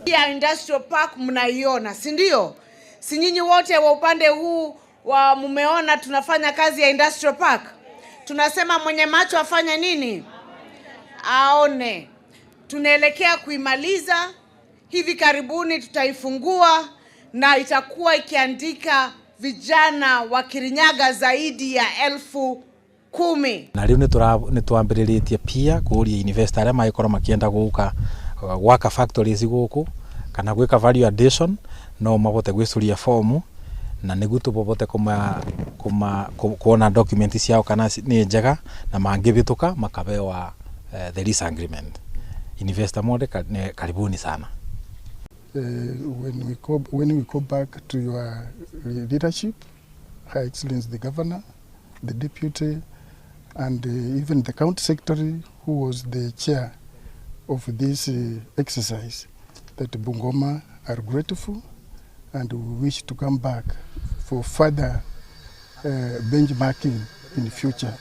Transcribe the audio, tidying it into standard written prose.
Ya Industrial Park mnaiona, si ndio? Si nyinyi wote wa upande huu wa mumeona tunafanya kazi ya Industrial Park. Tunasema mwenye macho afanye nini? Aone. Tunaelekea kuimaliza hivi karibuni, tutaifungua na itakuwa ikiandika vijana wa Kirinyaga zaidi ya 10,000. Na riu nä twambä pia kå investor arĩa magĩkorwo makĩenda gũka gwaka factories gũkũ kana gwĩka value addition, no mabote gwĩcuria fomu na nĩguo tũbobote kuma kuma kuona document ciao kana nĩ njega, na mangĩbĩtũka makabewa the lease agreement. Investor mothe karibuni sana. When we go back to your leadership, Her Excellency the Governor, the Deputy, and even the County Secretary, who was the chair of this exercise, that Bungoma are grateful and we wish to come back for further benchmarking in the future.